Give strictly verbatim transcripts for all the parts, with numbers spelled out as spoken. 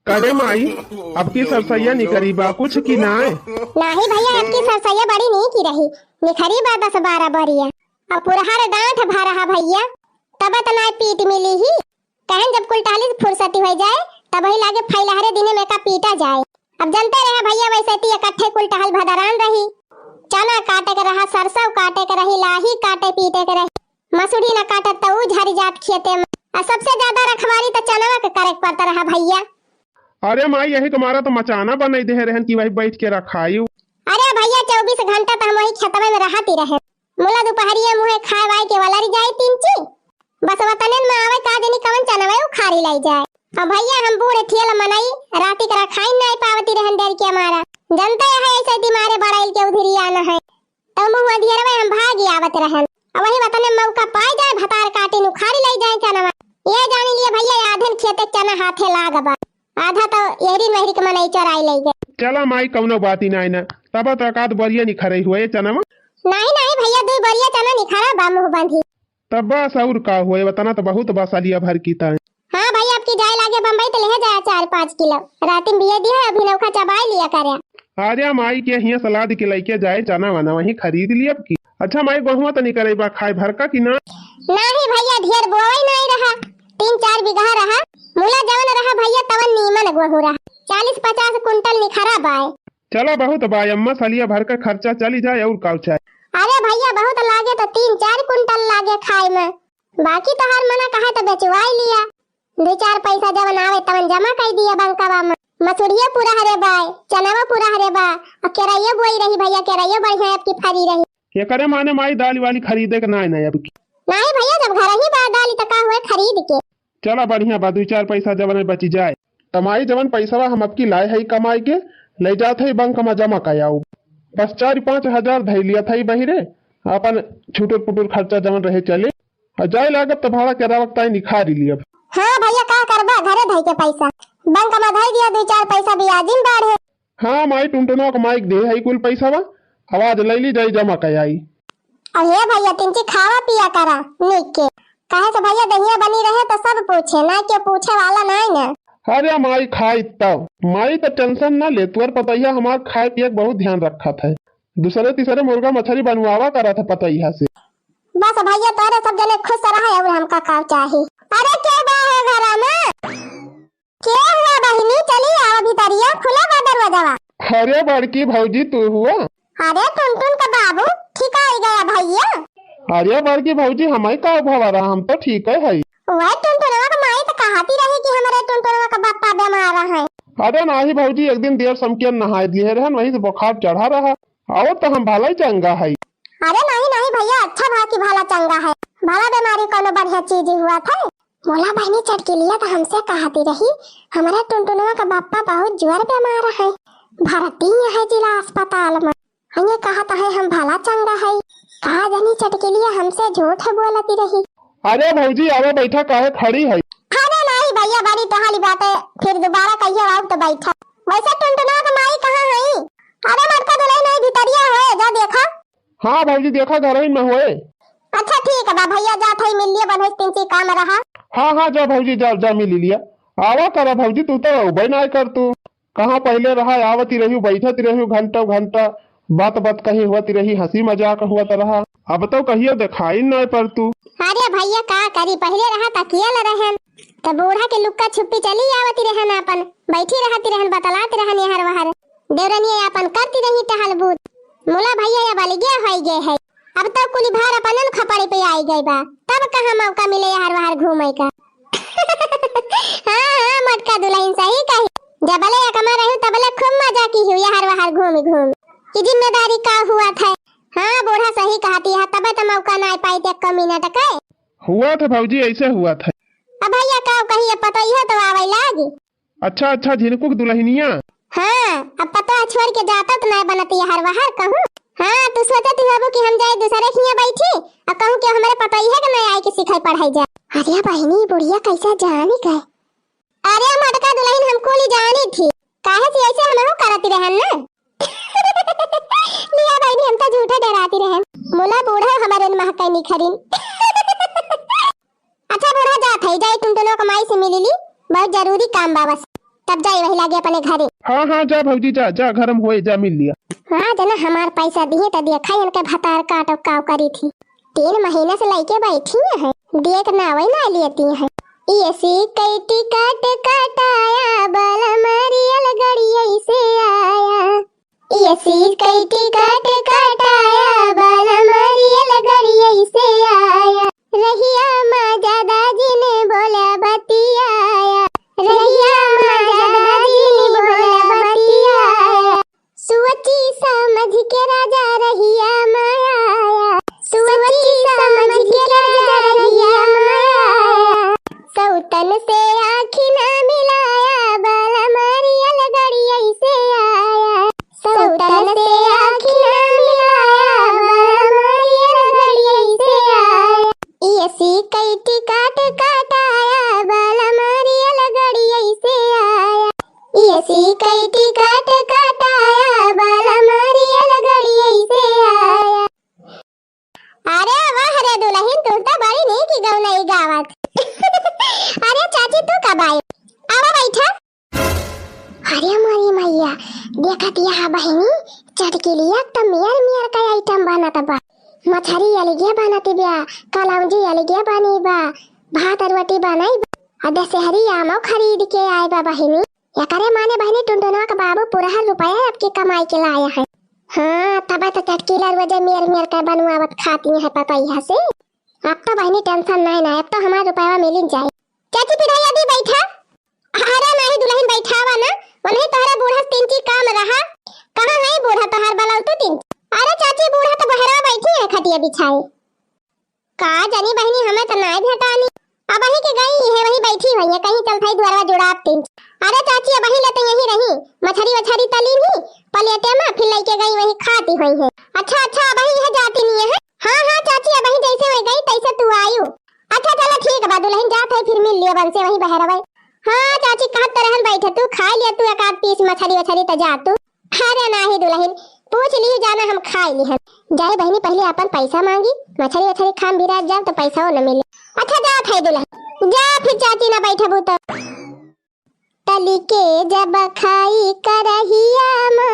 करे माई, अब की सरसैया निकरी बा कुछ की नाय? नाही भैया, अब की सरसैया बड़ी नीक रही, निखरी बा दस बारह बरिया। अब पुरहर डांठ भा रहा भैया, तब त नाय पीट मिली ही। कहन जब कुल टहली से फुर्सती होइ जाए, तब ही लागे फैलहरे दिने में का पीटा जाए। अब जनते रहे भैया, वैसे ती इकट्ठे कुल टहल भदरान रही। चना काटे के रहा, सरसों काटे के रही, लाही काटे पीटे के रही, मसूरी न काटत त ऊ झरि जात खेते में। आ सबसे ज्यादा रखवारी त चनवा के करे के पड़त रहा भैया। अरे माई, यही तुम्हारा तो मचाना बनाई दे रहन कि वही बैठ के रखायु। अरे भैया, चउबीस घंटा त हम वही खेतवे में रहती रहे। मुला दुपहरिया मुहे खाए वाए के वाला रह जाए तीन ची। बस वतनन में आवे का जनी कवन चनवे उखारी लाई जाए। अब भैया, हम बूढ़ ठेल मनई राती के रखाई नाई पावती रहन डर के मारा। जनते है ऐसे ती मारे बड़ाइल के उधिरिया न है। तब मुँह अधियरवे हम भागी आवत रहन। अब वही वतने मौका पाई जाए, भतार काटिन उखारी लाई जाए चनवा। ये जानी लिए भैया, आधन खेते चना हाथे लाग बा, आधा तो एहरी मेहरी के मनई चोराई लाई गए। चला माई, कौनो बात ही नाई ना। तब तो एकाध बरिया निखरई हुए चनवा। नाही, नाही भैया, दुई बरिया चना निखरा बा मुँह बंधी। तब बस और का हुए, वतना तो बहुत बा सलिया भर की ताई। हाँ भैया, अब की जाए लागे बम्बई तो लेहे जाए चार पाँच किलो। राती में बिये दिया, अभी नौखा चबाई लिया करे। अरे माई के हियाँ सलाद के लइके जाए चना वना वहीं खरीद ली अब की। अच्छा माई, गोहुआ तो निकरे बा खाए भर का कि ना? नाही भैया, ढेर बोवई नाही रहा, तीन चार बीघा रहा। मुला जवन रहा भैया, तवन नीमन गोहूँ रहा, चालीस पचास कुंटल निखरा बाय। चला बहुत बाय अम्मा, सलिया भर का खर्चा चली जाए और काउ चाहे। अरे भैया, बहुत लागे तो तीन चार कुंटल लागे खाए में, बाकी तोहार मना कहे तो बेचवाई लिया। दो चार पैसा जवन आवे तवन जमा कर दिया बैंकवा में। मसूरियो पूरा हरे बाय, चनावा पूरा हरे बा, और केरइयो बोई रही भैया, केरइयो बढ़िया अब की फरी रही। एकरे माने माई दाल वाली खरीदे के नाय ना अब की। नाही भैया, जब घर ही बा दाल त का हुए खरीद के। चला बढ़िया बा, दो चार पैसा जवन बची जाए। त माई जवन पैसा हम अब की लाए है कमाई के, ले जात है बैंक में जमा कर आऊ। बस चार पाँच हजार धई लिया था बहिरे, अपन छुटुर पुटुर खर्चा जवन रहे चले। और जाए लागब त भाड़ा किरावा के ताई निखारी लियब। हाँ भैया, का करबा, घरे धई के पैसा, बैंक में धई दिया, दो चार पैसा ब्याजिन बाढ़े। हाँ माई, टुनटुनवा के माई के दे है कुल पैसा बा, आवाज ले ली जाई जमा कर आई। अरे भैया, तिनची खावा पिया करा नीक के, काहे से भैया दहिया बनी रहे तो सब पूछे, ना के पूछे वाला नाई ना। अरे माई खाई तब, माई तो टेंशन ना ले, तुअर पतैया हमार खाए पिए के बहुत ध्यान रखत है, दूसरे तीसरे मुर्गा मछली बनवावा करत है पतैया से। बस भैया, तोरे सब जने खुश रहे और हमका का चाही। अरे के बा है घरा में? के हुआ बहिनी? चली आवा भीतरिया, खुला बा दरवाजावा। अरे बड़की भौजी, तू हुआ? अरे टुनटुन का बाबू, ठीक आई गया भैया। अरे बड़की भौजी, हमई का भवा रहा, हम तो ठीक है हई। वह टुनटुनवा का माई तो कहती रही कि हमारे टुनटुनवा का बप्पा बीमार है। अरे नाही भौजी, एक दिन देर समकियन नहाए दिए रहन, वही से बुखार चढ़ा रहा। और तो हम भला ही चंगा है। अरे नाही नाही भैया, अच्छा भा कि भला चंगा है, भला बीमारी कोनो बढ़िया चीज हुआ था। मोला बहिनी चटकिलिया तो हमसे कहती रही, हमारे टुनटुनवा का बप्पा बहुत जोर बीमार है, भर्ती है जिला अस्पताल में। हइये कहत है हम भला चंगा है, का जानी चटकिलिया हमसे झूठ बोलती रही। अरे भौजी, आवा बैठा, काहे खड़ी है? अरे नाही भैया, बड़ी टहली बाटे, फिर दोबारा कहियो आऊ तो बैठा। वैसे टुनटुना के माई कहाँ है? अरे मटका दुलही नहीं, भीतरिया है, जा देखा। हाँ भौजी, देखा घर ही में होए। अच्छा ठीक बा भैया, जात है मिल लिया, बनोज तिनची काम रहा। हाँ हाँ, जा भौजी, जा, जा मिल लिया। आवा करा भौजी, तू तो अउबे ना कर तू। कहाँ पहिले रहा, आवती रही, बैठत रही घंटा घंटा, बात बात कही हुआ रही, हंसी मजाक हुआ रहा। अब तो कहियो देखाई ना पर तू। अरे भैया का करी, पहिले रहा तकिया ल रहन, त बूढ़ा के लुक्का छुपी चली आवती रहन, आपन बैठी रहती रहन, बतलात रहन यहर वहर। देवरनिया आपन करती रही टहल बूत। मुला भैया अब अलगे होई गए है, अब तो कुली भार अपनन खपड़ी पे आई गई बा, तब कहाँ मौका मिले यहर वहर घूमे का। हाँ हाँ, मटका दुलहिन सही कही, जबले एकमा रही तबले खूब मजा की हुई यहर वहर घूम घूम। कि जिम्मेदारी का हुआ था। हाँ, बूढ़ा सही कहती है, तबे तो मौका ना पाई एक मिनट के। हुआ था भौजी, ऐसे हुआ था। अब भैया का कहिए, पतोहिया तो आवे लागी। अच्छा अच्छा, झिनकुक दुलहिनिया। हाँ, अब पतोह छोड़ के जाता तो ना बनती यहर वहर कहूँ। हाँ, तू सोचती होबू कि हम जाए दूसरे खिया बैठी और कहूँ कि हमरे पतोहिया के ना आए के सिखाई पढ़ाई जाए। अरे बहिनी, बुढ़िया कैसे जानी गए? अरे मटका दुलहिन, हम कुली जानी थी, काहे से ऐसे हमहू करती रहन ना। लिया बहिनी, हम तो झूठे डराती रहन। मुला बूढ़ा हमारे महकई निखरिन। अच्छा बूढ़ा, जात है, जाए टुनटुनो के माई से मिली ली, बहुत जरूरी काम बा बस। तब जाई वही लागे अपने घरे। हाँ, हाँ, जा भौजी, जा, जा, घर में होए, जा, मिल लिया। हाँ, जना हमार पैसा दिए त देखा इनके भतार काट काव करी थी। तीन महीना से लइके बैठी हैं, देख ना वही ना लेती हैं। एसी कई टिकट कटाया, बलम रेलगड़िया से आया। एसी कई टिकट कटाया, बलम रेलगड़िया से आया। रहिया मा ज्यादा जिन बोला बतियाया, रहिया मा ज्यादा जिन बोला बतियाया। सोची समझ के राजा रहिया मा आया, सोची समझ के राजा रहिया मा आया। सौतन से आँखी ना मिलाया, बलम रेलगड़िया से आया। सौतन से आँखी ना मिलाया, बलम रेलगड़िया से आया। एसी कई टिकट कटाया, बलम रेलगड़िया से आया। एसी कई टिकट कटाया, बलम रेलगड़िया से आया। अरे वाह रे दुलहिन, तू त बड़ी नीक गौनई गावत। अरे चाची, तू कब आई? आवा बैठा। अरे मोरी मैया, देखत यह बहिनी, चटकिलिया त मेर मेर का आइटम बनत बा। मछरी अलगे बनत बा, कलौंजी अलगे बनी बा, भात रोटी बनई बा। आ दशहरी आमो खरीद के आए बा बहिनी। एकरे माने बहिनी टुनटुनवा के बाबू पुरहर रुपया आपके कमाई के लाया है। हाँ, तबे तो चटकीला रोजे मेर मेर के बनवावत खाती है पतैया से। अब तो बहिनी टेंशन नहीं ना, अब तो हमार रुपया मिलिन जाए। चाची पिढ़ाई अभी बैठा। अरे नहीं दुलहिन बैठावा ना, वनही तोहरे बूढ़ा से तीन ची काम रहा। कहाँ है बूढ़ा तोहार बलौतू तीन ची? अरे चाची बूढ़ा तो बहरवा बैठी है खटिया बिछाए। का जानी बहिनी, हमें त नाय भेटानी। अबही के गई है, वही बैठी हुई है, कहीं चल थाई दुआरवा जुड़ाब तीन। अरे चाची, अबही ले त यहीं रही, मछरी वछरी तली ही प्लेटे में, फिर लइके गई वही खाती हुई है। अच्छा अच्छा, अबही यह जाती नहीं है। हाँ हाँ चाची, अबही जैसे वही गई तैसे तू आयु। अच्छा चलो ठीक बा दुलहिन, जात है फिर मिल लियो बन से वही बहरवे। हाँ चाची, कहत त रहन बैठे तू, खा लिया तू एक आध पीस मछरी वछरी त जा तू। अरे नाही दुलहिन, पूछ लिहु जाना हम खाई लिहन। जाए बहिनी पहिले आपन पैसा मांगी, मछरी वछरी खाम बिराज जाब त पैसाओ न मिले। अच्छा जात है दुलहिन, जा फिर चाची ना बैठबू त। तली के जब खाई करहिया मा,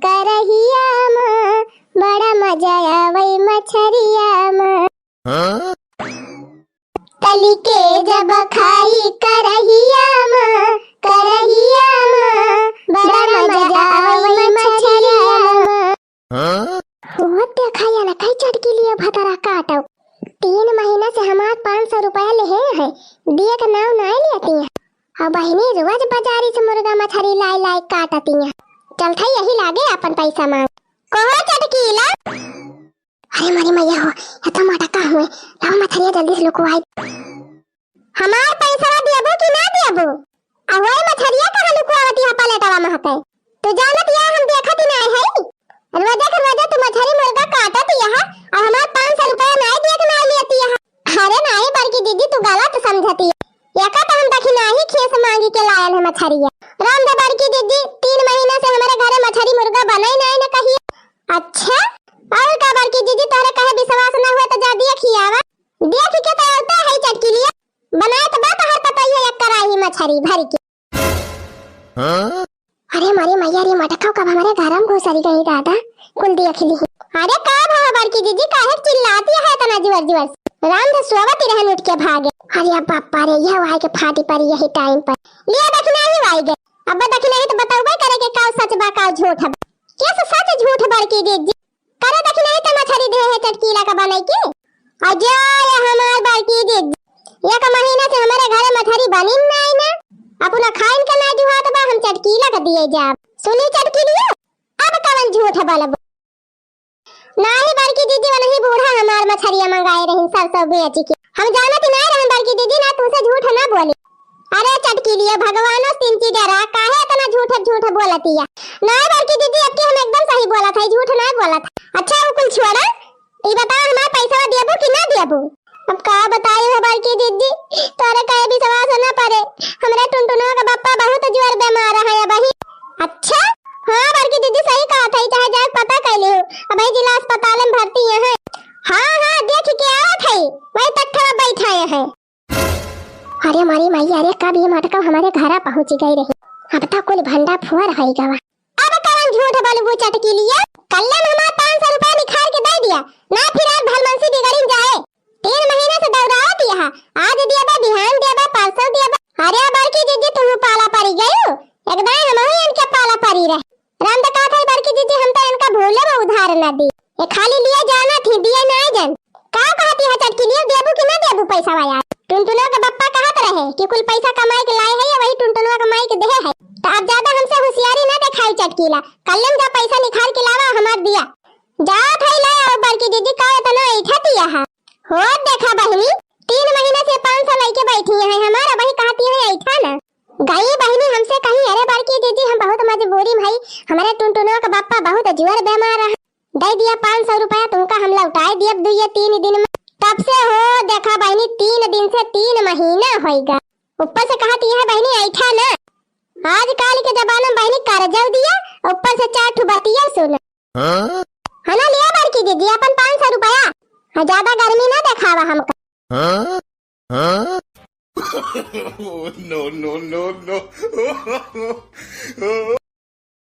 करहिया मा, बड़ा मजा आवै मछरिया मा। हाँ? तली के जब खाई करहिया मा, करहिया मा, बड़ा मजा आवै मछरिया मा। हाँ? वो देखा या ना, कई चटकीलिया भतरा काटो। तीन महीना से हमार पाँच सौ रुपया लेहे है, दिए के नाव नाय लेती है। और बहिनी रोज बाजारी से मुर्गा मछरी लाई लाई काटती है। चल था यही लागे आपन पैसा मांग। कहो चटकीला। अरे मारी मैया हो, ये तो मोटका हुए। लाओ मछरिया जल्दी से लुकवाई। हमार पैसा देबो कि ना देबो? आ वही मछरिया कहाँ लुकवावती है पलेटवा महके? तू जानत या हम देखत ही ना है। रोजे के रोजे तू मछरी मुर्गा काटत या है, और हमार पाँच सौ रुपया ना दिए के ना लेती है। अरे नाही बड़की दीदी, तू गलत समझती है। एका तो हम दखिनाही खेस मांगी के लायल है मछरिया। राम दे बड़की दीदी, तीन महीना से हमारे घरे मछरी मुर्गा बनई नाही न कहिए। अच्छा, और का बड़की दीदी, तोहरे कहे विश्वास न हुए तो जा दिए खियावा। देख के तो आवता है चटकीलिया, बनाए तो बा तोहर पतोहिया एक कराही मछरी भर के। हाँ? अरे मारी मैया रे, मटकाओ कब हमारे घर में घुसरी गई दादा, कुल देख ली। अरे का भा बड़की दीदी, काहे चिल्लाती है इतना जोर जोर से? राम तो सोवत ही रहन उठ के भागे। अरे अब बापा रे, यह वाई के फाटी पड़ी यही टाइम पर। लिया दखिनाही वाई गए। अब दखिनाही तो बतौबे करे के का सच बा का झूठ है। कैसे सच झूठ बड़की दीदी? करे दखिनाही त मछरी देहे है चटकीला का बनई के। आ जा ये हमार बड़की दीदी, एक महीना से हमारे घरे मछरी बनी नाई ना, अपना खाइन का ना जुहात बा, हम चटकीला का दिए जाब। सुनी चटकीलिया, अब कवन झूठ बोलबो? नाही बड़की दीदी, वनही बूढ़ा हमार मछरिया मंगाए रहिन सरसों बेच के। हम जानत ही नाही रहन बड़की दीदी, ना तुमसे झूठ ना बोली। अरे चटकीलिया, भगवानो से तीन ची डरा, काहे इतना झूठ झूठ बोलतिया? नाही बड़की दीदी, अब की हम एकदम सही बोलत है, झूठ ना बोलत। अच्छा वो कुल छोड़ा, ई बताओ हमार पैसा देबू कि ना देबू? अब का बताई हो बड़की दीदी, तोरे कहे विश्वास ना पड़े, हमरा टुनटुनवा का बप्पा बहुत जोर बीमार है अबही। अच्छा? हाँ बड़की दीदी सही कहत है, चाहे जाके पता कर लियो, अबही जिला अस्पताल में भर्ती है। हाँ हाँ देख के आवत है, वही तक थोड़ा बैठाए हैं। अरे मारी माई, अरे कब ये मटका हमारे घरा पहुँची गई रही। अब तो कुल भंडा फुअर होई गवा। अब कवन झूठ बोलबू चटकीलिया? कल्ले में हमार पाँच सौ रुपया निखार के दे दिया, ना फिर आज भलमनसी बिगड़िन जाए। तीन महीना से दौड़ावत यहा, आज दिया बा, बिहान दिया बा, परसों दिया बा। अरे बड़की जीजी, तुहू पाला परी गयू, एकदम हमहू इनके पाला परी रहे। राम तो कहत है बड़की जीजी, हम तो इनका भूले बा उधार ना दी, ये खाली लिए जाना थी, दिए ना जान। का कहती है चटकीलिया, देबू कि ना देबू पैसा यार? टुनटुनवा के बप्पा कहत रहे कि कुल पैसा कमाई के लाए है, वही टुनटुनवा कमाई के देहे है। तो अब ज्यादा हमसे होशियारी ना देखाई चटकीला, कल्ले में जा पैसा निखार के लावा, हमार दिया। जात है ले आओ बड़की दीदी, का इतना ऐठा दिया है? हो देखा बहिनी, तीन महीना से पाँच सौ लेके बैठी है हमारा, वही कहती है ऐठा ना। गई बहिनी हमसे कहीं, अरे बड़की दीदी, हम बहुत मजबूरी में हई, हमारे टुनटुनवा के बप्पा बहुत जुअर बीमार रहा, दे दिया पाँच सौ रुपया तुमका, हम लौटाए दियब दुइये तीन दिन में। तब से हो देखा बहिनी, तीन दिन से तीन महीना होइगा। ऊपर से कहती है बहिनी ऐठा ना, आजकल के जमाना में बहिनी कर्जौ दिया, ऊपर से चार ठो बतिया सुन। हाँ? है ना, लिया बड़की दीदी अपन पाँच सौ रुपया। हाँ, ज्यादा गर्मी ना देखावा हमका। हाँ? Oh, no, no, no, no।